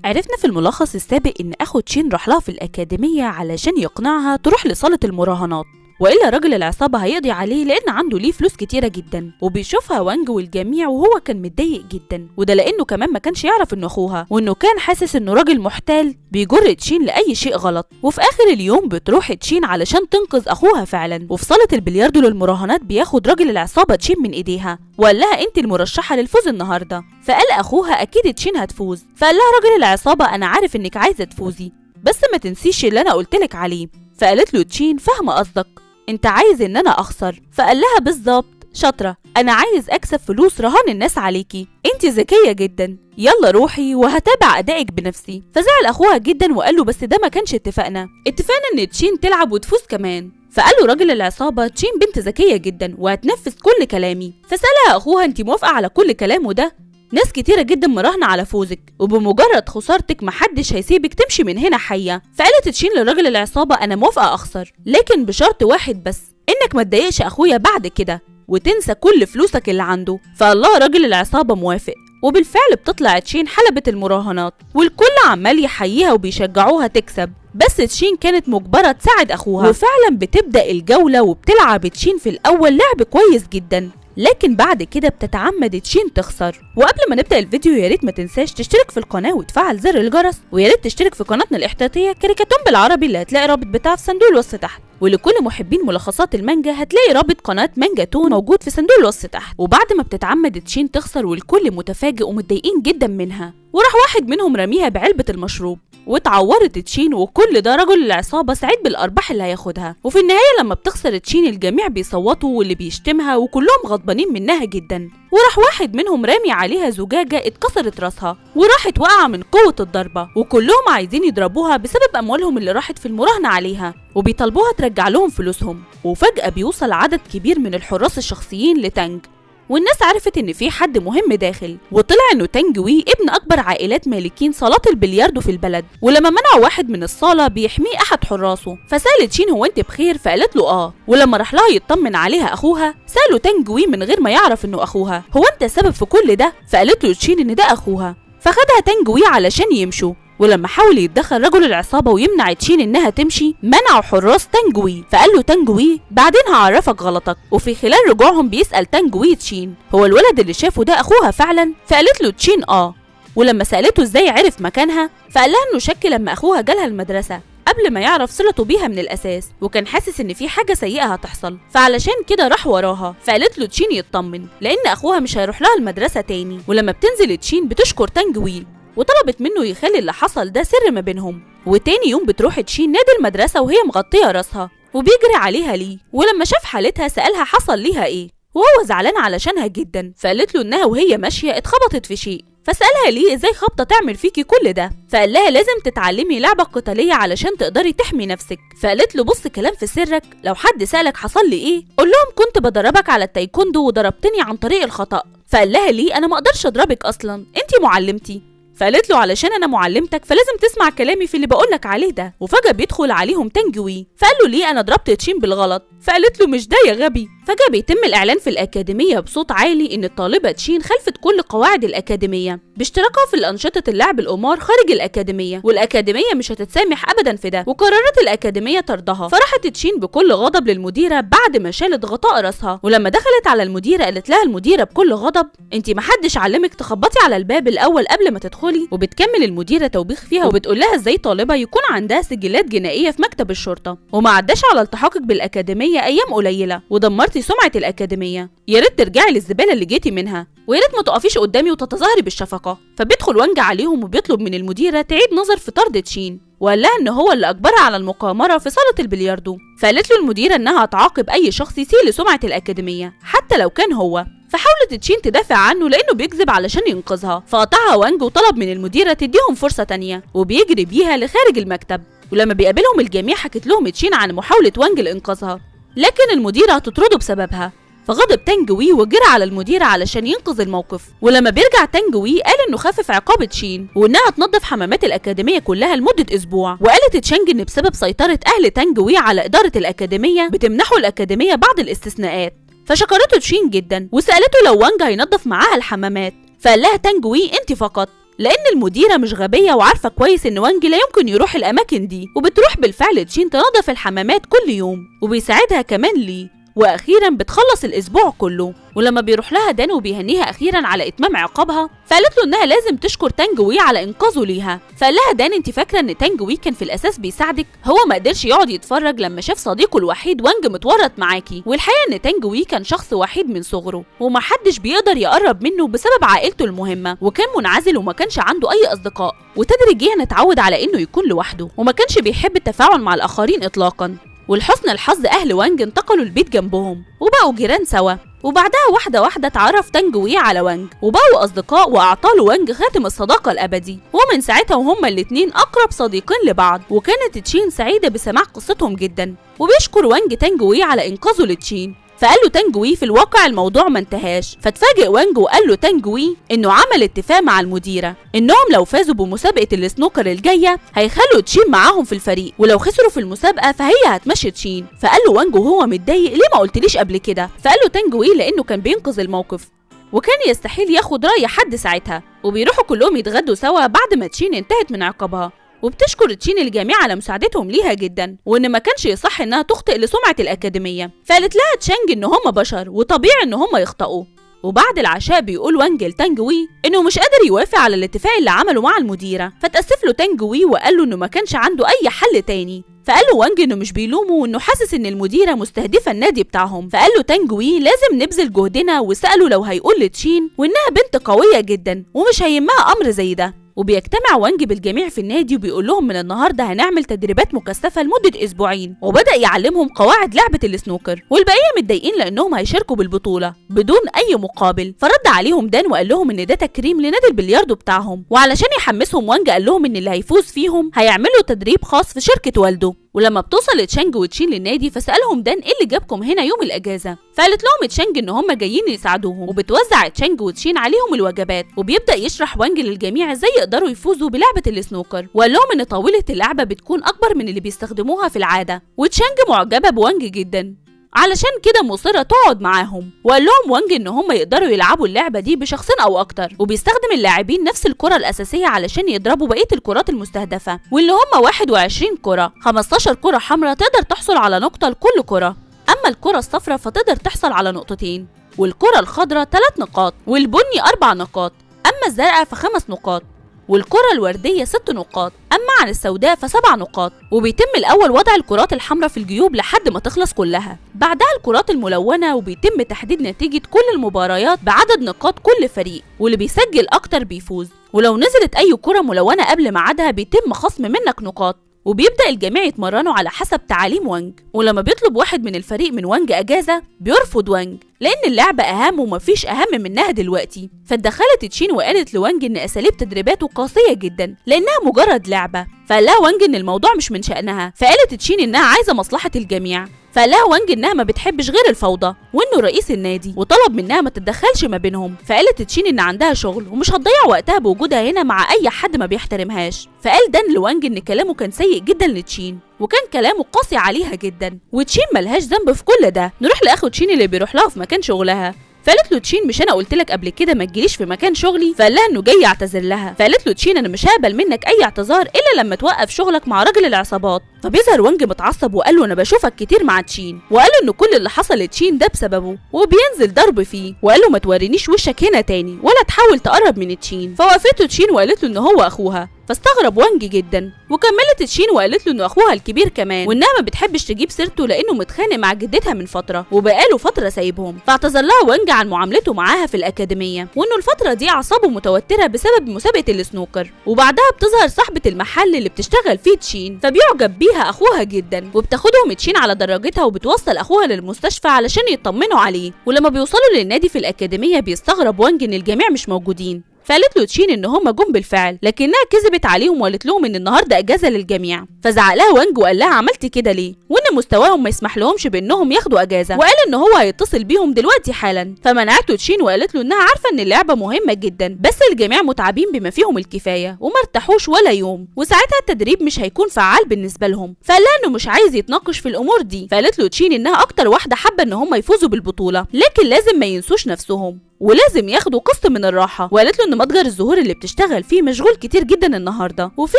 عرفنا في الملخص السابق إن أخو تشين راح لها في الأكاديمية علشان يقنعها تروح لصالة المراهنات، وإلا رجل العصابة هيقضي عليه لأن عنده ليه فلوس كتيرة جدا. وبيشوفها وانج والجميع وهو كان متضايق جدا، وده لأنه كمان ما كانش يعرف إنه أخوها، وإنه كان حاسس إنه راجل محتال بيجر تشين لأي شيء غلط. وفي آخر اليوم بتروح تشين علشان تنقذ أخوها فعلا، وفي صالة البلياردو للمراهنات بياخد راجل العصابة تشين من إيديها وقال لها أنت المرشحة للفوز النهاردة. فقال أخوها أكيد تشين هتفوز، فقال لها راجل العصابة أنا عارف إنك عايزة تفوزي، بس ما تنسيش اللي أنا قلتلك عليه. فقالت له تشين فاهمة قصدك، انت عايز ان انا اخسر. فقال لها بالظبط، شاطرة، انا عايز اكسب فلوس رهان الناس عليكي، انت ذكية جدا، يلا روحي وهتابع ادائك بنفسي. فزعل اخوها جدا وقال له بس ده ما كانش اتفقنا، اتفقنا ان تشين تلعب وتفوز كمان. فقال له راجل العصابة تشين بنت ذكية جدا وهتنفذ كل كلامي. فسألها اخوها انت موافقة على كل كلامه ده؟ ناس كتيرة جدا مراهنة على فوزك، وبمجرد خسارتك محدش هيسيبك تمشي من هنا حية. فقالت تشين لراجل العصابة أنا موافقة أخسر، لكن بشرط واحد بس، إنك ما تضايقش أخويا بعد كده وتنسى كل فلوسك اللي عنده. فالله راجل العصابة موافق، وبالفعل بتطلع تشين حلبة المراهنات والكل عمال يحييها وبيشجعوها تكسب، بس تشين كانت مجبرة تساعد أخوها. وفعلا بتبدأ الجولة وبتلعب تشين في الأول لعب كويس جدا، لكن بعد كده بتتعمد تشين تخسر. وقبل ما نبدأ الفيديو يا ريت ما تنساش تشترك في القناة وتفعل زر الجرس، ويا ريت تشترك في قناتنا الاحتياطية كاريكاتون بالعربي اللي هتلاقي رابط بتاعها في صندوق الوصف تحت، ولكل محبين ملخصات المانجا هتلاقي رابط قناة مانجا تون موجود في صندوق الوصف تحت. وبعد ما بتتعمد تشين تخسر والكل متفاجئ ومتضايقين جدا منها، وراح واحد منهم رميها بعلبة المشروب واتعورت تشين، وكل ده رجل العصابة سعيد بالأرباح اللي هياخدها. وفي النهاية لما بتخسر تشين الجميع بيصوتوا واللي بيشتمها وكلهم غضبانين منها جدا، وراح واحد منهم رامي عليها زجاجة اتكسرت راسها وراحت واقعة من قوة الضربة، وكلهم عايزين يضربوها بسبب أموالهم اللي راحت في المراهنة عليها، وبيطالبوها ترجع لهم فلوسهم. وفجأة بيوصل عدد كبير من الحراس الشخصيين لتانج، والناس عرفت ان في حد مهم داخل، وطلع انه تانج وي ابن اكبر عائلات مالكين صالات البلياردو في البلد. ولما منعوا واحد من الصاله بيحميه احد حراسه، فسالت تشين هو انت بخير؟ فقالت له اه. ولما راح لها يطمن عليها اخوها، ساله تانج وي من غير ما يعرف انه اخوها، هو انت السبب في كل ده؟ فقالت له تشين ان ده اخوها. فخدها تانج وي علشان يمشوا، ولما حاول يتدخل رجل العصابة ويمنع تشين انها تمشي منعوا حراس تانج وي. فقال له تانج وي بعدين هعرفك غلطك. وفي خلال رجوعهم بيسأل تانج وي تشين هو الولد اللي شافه ده اخوها فعلا؟ فقالت له تشين اه. ولما سألته ازاي عرف مكانها، فقال لها انه شك لما اخوها جالها المدرسة قبل ما يعرف صلته بيها من الاساس، وكان حاسس ان في حاجة سيئة هتحصل، فعلشان كده راح وراها. فقالت له تشين يطمن لان اخوها مش هيروح لها المدرسة تاني. ولما بتنزل تشين بتشكر تانج وي وطلبت منه يخلي اللي حصل ده سر ما بينهم. وتاني يوم بتروح تشين نادي المدرسة وهي مغطية راسها، وبيجري عليها ليه، ولما شاف حالتها سألها حصل ليها ايه، وهو زعلان علشانها جدا. فقالت له انها وهي ماشية اتخبطت في شيء، فسألها ليه ازاي خبطة تعمل فيكي كل ده؟ فقال لها لازم تتعلمي لعبة قتالية علشان تقدري تحمي نفسك. فقالت له بص كلام في سرك، لو حد سألك حصل لي ايه قول لهم كنت بدربك على التايكوندو وضربتني عن طريق الخطأ. فقال لها ليه انا ما اقدرش اضربك اصلا، انتي معلمتي. فقالت له علشان انا معلمتك فلازم تسمع كلامي في اللي بقولك عليه ده. وفجأة بيدخل عليهم تانج وي، فقال له ليه انا ضربت تشين بالغلط؟ فقالت له مش ده يا غبي. فجأة بيتم الاعلان في الاكاديمية بصوت عالي ان الطالبة تشين خلفت كل قواعد الاكاديمية باشتراكها في الانشطة اللعب القمار خارج الاكاديمية، والاكاديمية مش هتتسامح ابدا في ده، وقررت الاكاديمية طردها. فراحت تشين بكل غضب للمديرة بعد ما شالت غطاء راسها، ولما دخلت على المديرة قالت لها المديرة بكل غضب انت محدش علمك تخبطي على الباب الاول قبل ما تدخلي. وبتكمل المديرة توبيخ فيها وبتقول لها ازاي طالبة يكون عندها سجلات جنائية في مكتب الشرطة وما عداش على التحاقك بالاكاديمية ايام قليلة ودمرتي سمعة الأكاديمية، يا ريت ترجعي للزبالة اللي جيتي منها، ويا ريت ما تقفيش قدامي وتتظاهري بالشفقة. فبيدخل وانج عليهم وبيطلب من المديرة تعيد نظر في طرد تشين، وقال لها ان هو اللي اجبرها على المقامرة في صالة البلياردو. فقالت له المديرة انها هتعاقب اي شخص يسيء لسمعة الأكاديمية حتى لو كان هو. فحاولت تشين تدافع عنه لانه بيكذب علشان ينقذها، فقطعها وانج وطلب من المديرة تديهم فرصة تانية، وبيجري بيها لخارج المكتب. ولما بيقابلهم الجميع حكت لهم تشين عن محاولة وانج لإنقاذها، لكن المديرة هتطرده بسببها. فغضب تانج وي وجرى على المديرة علشان ينقذ الموقف. ولما بيرجع تانج وي قال انه خفف عقاب تشين وانها تنظف حمامات الأكاديمية كلها لمدة اسبوع. وقالت تشانج ان بسبب سيطرة اهل تانج وي على إدارة الأكاديمية بتمنحوا الأكاديمية بعض الاستثناءات. فشكرته تشين جدا وسألته لو وانج هينظف معاها الحمامات، فقال لها تانج وي انت فقط. لان المديرة مش غبية وعارفه كويس ان وانج لا يمكن يروح الاماكن دي. وبتروح بالفعل تشين تنظف الحمامات كل يوم وبيساعدها كمان لي، واخيرا بتخلص الاسبوع كله. ولما بيروح لها دان وبيهنيها اخيرا على اتمام عقابها، فقالت له انها لازم تشكر تانج وي على انقاذه ليها. فقال لها دان انت فاكره ان تانج وي كان في الاساس بيساعدك؟ هو ما قدرش يقعد يتفرج لما شاف صديقه الوحيد وانج متورط معاكي. والحقيقة ان تانج وي كان شخص وحيد من صغره ومحدش بيقدر يقرب منه بسبب عائلته المهمة، وكان منعزل وما كانش عنده اي اصدقاء، وتدريجيا اتعود على انه يكون لوحده وما كانش بيحب التفاعل مع الاخرين اطلاقا. ولحسن الحظ اهل وانج انتقلوا البيت جنبهم وبقوا جيران سوا. وبعدها واحدة واحدة اتعرف تانج وي على وانج وبقوا أصدقاء، وأعطاله وانج خاتم الصداقة الأبدي، ومن ساعتها وهما الاتنين أقرب صديقين لبعض. وكانت تشين سعيدة بسماع قصتهم جدا، وبيشكر وانج تانج وي على إنقاذه لتشين. فقال له تانج وي في الواقع الموضوع ما انتهاش. فاتفاجئ وانج وقال له تانج وي انه عمل اتفاق مع المديرة انهم لو فازوا بمسابقه السنوكر الجاية هيخلوا تشين معاهم في الفريق، ولو خسروا في المسابقة فهي هتمشي تشين. فقال له وانج وهو متضايق ليه ما قلتليش قبل كده؟ فقال له تانج وي لانه كان بينقذ الموقف وكان يستحيل ياخد راي حد ساعتها. وبيروحوا كلهم يتغدوا سوا بعد ما تشين انتهت من عقابها، وبتشكر تشين الجميع على مساعدتهم ليها جدا، وان ما كانش يصح انها تخطئ لسمعه الاكاديمية. فقالت لها تشانج ان هم بشر وطبيعي ان هم يخطئوا. وبعد العشاء بيقول وانج لتانج وي انه مش قادر يوافق على الاتفاق اللي عمله مع المديرة. فتأسف له تانج وي وقال له انه ما كانش عنده اي حل تاني. فقال له وانج انه مش بيلومه وانه حاسس ان المديرة مستهدفه النادي بتاعهم. فقال له تانج وي لازم نبذل جهدنا، وساله لو هيقول لتشين وانها بنت قوية جدا ومش هيهمها امر زي ده. وبيجتمع وانج بالجميع في النادي وبيقول لهم من النهارده هنعمل تدريبات مكثفة لمدة اسبوعين، وبدا يعلمهم قواعد لعبه السنوكر. والبقية متضايقين لانهم هيشاركوا بالبطولة بدون اي مقابل. فرد عليهم دان وقال لهم ان ده تكريم لنادي البلياردو بتاعهم، وعلشان يحمسهم وانج قال لهم ان اللي هيفوز فيهم هيعملوا تدريب خاص في شركة والده. ولما بتوصل تشانج وتشين للنادي فسالهم دان ايه اللي جابكم هنا يوم الاجازة؟ فقالت لهم تشانج ان هم جايين يساعدوهم، وبتوزع تشانج وتشين عليهم الوجبات. وبيبدا يشرح وانج للجميع ازاي يقدروا يفوزوا بلعبه السنوكر، وقال لهم ان طاولة اللعبة بتكون اكبر من اللي بيستخدموها في العادة. وتشانج معجبه بوانج جدا علشان كده مصرة تقعد معاهم. وقال لهم وانج ان هم يقدروا يلعبوا اللعبة دي بشخصين او اكتر، وبيستخدم اللاعبين نفس الكره الاساسية علشان يضربوا بقية الكرات المستهدفة، واللي هم 21 كره، 15 كره حمراء تقدر تحصل على نقطة لكل كره، اما الكره الصفراء فتقدر تحصل على نقطتين، والكره الخضراء 3 نقاط، والبني 4 نقاط، اما الزرقاء ف5 نقاط، والكرة الوردية 6 نقاط، أما عن السوداء ف7 نقاط. وبيتم الأول وضع الكرات الحمراء في الجيوب لحد ما تخلص كلها، بعدها الكرات الملونة، وبيتم تحديد نتيجة كل المباريات بعدد نقاط كل فريق، واللي بيسجل أكتر بيفوز. ولو نزلت أي كرة ملونة قبل ميعادها بيتم خصم منك نقاط. وبيبدأ الجميع يتمرنوا على حسب تعاليم وانج. ولما بيطلب واحد من الفريق من وانج أجازة بيرفض وانج لأن اللعبة أهم ومفيش أهم منها دلوقتي. فاتدخلت تشين وقالت لوانج إن أساليب تدريباته قاسية جدا لأنها مجرد لعبة. فقال لها وانج إن الموضوع مش من شأنها. فقالت تشين إنها عايزة مصلحة الجميع. فقال لها وانج إنها ما بتحبش غير الفوضى وإنه رئيس النادي، وطلب منها ما تتدخلش ما بينهم. فقالت تشين إن عندها شغل ومش هتضيع وقتها بوجودها هنا مع أي حد ما بيحترمهاش. فقال دان لوانج إن كلامه كان سيء جدا لتشين وكان كلامه قاسي عليها جدا، وتشين ملهاش ذنب في كل ده. نروح لاخو تشين اللي بيروح لها في مكان شغلها. فقالت له تشين مش انا قلت لك قبل كده ما تجيليش في مكان شغلي؟ فقال لها انه جاي يعتذر لها. فقالت له تشين انا مش هقبل منك اي اعتذار الا لما توقف شغلك مع راجل العصابات. فبيظهر وانج متعصب وقال له انا بشوفك كتير مع تشين، وقال له ان كل اللي حصل لتشين ده بسببه، وبينزل ضرب فيه، وقال له ما تورينيش وشك هنا تاني ولا تحاول تقرب من تشين. فوقفته تشين وقالت له ان هو اخوها. فاستغرب وانج جدا. وكملت تشين وقالت له انه اخوها الكبير كمان، وانها ما بتحبش تجيب سيرته لانه متخانق مع جدتها من فترة وبقاله فترة سايبهم. فاعتذر لها وانج عن معاملته معاها في الاكاديمية، وانه الفترة دي اعصابه متوترة بسبب مسابقة السنوكر. وبعدها بتظهر صاحبه المحل اللي بتشتغل فيه تشين، فبيعجب بيها اخوها جدا، وبتاخدهم تشين على دراجتها وبتوصل اخوها للمستشفى علشان يطمنوا عليه. ولما بيوصلوا للنادي في الاكاديمية بيستغرب وانج ان الجميع مش موجودين. فقالت له تشين ان هم جم بالفعل، لكنها كذبت عليهم وقالت لهم ان النهارده اجازه للجميع. فزعق لها وانج وقال لها عملتي كده ليه، وان مستواهم ما يسمح لهمش بانهم ياخدوا اجازه، وقال ان هو هيتصل بيهم دلوقتي حالا. فمنعته تشين وقالت له انها عارفه ان اللعبة مهمة جدا، بس الجميع متعبين بما فيهم الكفاية وما ارتاحوش ولا يوم، وساعتها التدريب مش هيكون فعال بالنسبة لهم. فقال لها انه مش عايز يتناقش في الامور دي. فقالت له تشين انها اكتر واحدة حابة ان هم يفوزوا بالبطولة، لكن لازم ما ينسوش نفسهم ولازم ياخدوا قسط من الراحة. وقالت له ان ان متجر الزهور اللي بتشتغل فيه مشغول كتير جدا النهارده، وفي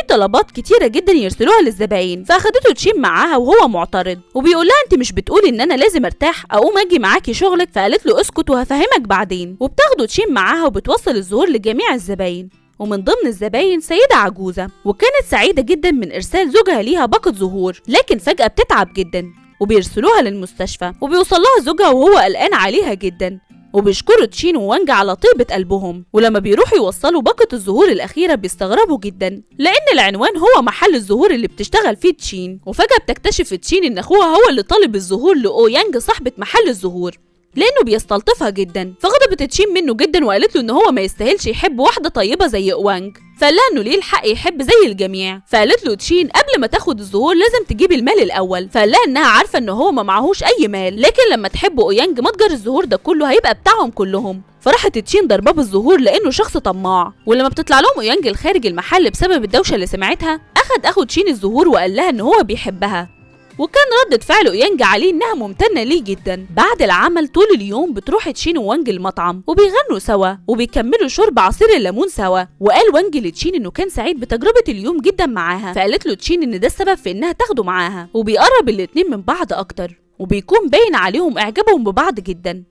طلبات كتيرة جدا يرسلوها للزباين. فاخدته تشين معاها وهو معترض وبيقول لها انت مش بتقولي ان انا لازم ارتاح اقوم اجي معاكي شغلك؟ فقالت له اسكت وهفهمك بعدين. وبتاخده تشين معاها وبتوصل الزهور لجميع الزباين، ومن ضمن الزباين سيدة عجوزة، وكانت سعيدة جدا من إرسال زوجها ليها باقة زهور، لكن فجأة بتتعب جدا وبيرسلوها للمستشفى، وبيوصل لها زوجها وهو قلقان عليها جدا، وبيشكروا تشين ووانج على طيبة قلبهم. ولما بيروحوا يوصلوا باقة الزهور الأخيرة بيستغربوا جدا لأن العنوان هو محل الزهور اللي بتشتغل فيه تشين. وفجأة بتكتشف تشين إن أخوها هو اللي طالب الزهور لأويانج صاحبة محل الزهور لانه بيستلطفها جدا. فغضبت تشين منه جدا وقالت له ان هو ما يستاهلش يحب واحدة طيبة زي اوانج، فقال لها انه ليه الحق يحب زي الجميع. فقالت له تشين قبل ما تاخد الزهور لازم تجيب المال الاول، فقال لها انها عارفه ان هو ما معهوش اي مال، لكن لما تحب اويانج متجر الزهور ده كله هيبقى بتاعهم كلهم. فراحت تشين ضرباه بالزهور لانه شخص طماع. ولما بتطلع لهم اويانج الخارج المحل بسبب الدوشة اللي سمعتها، اخد اخو تشين الزهور وقال لها ان هو بيحبها، وكان ردة فعل أويانج عليه إنها ممتنة ليه جدا. بعد العمل طول اليوم بتروح تشين ووانج المطعم وبيغنوا سوا وبيكملوا شرب عصير الليمون سوا. وقال وانج لتشين إنه كان سعيد بتجربة اليوم جدا معاها، فقالت له تشين إن ده السبب في إنها تاخده معاها. وبيقرب الاتنين من بعض أكتر وبيكون باين عليهم إعجابهم ببعض جدا.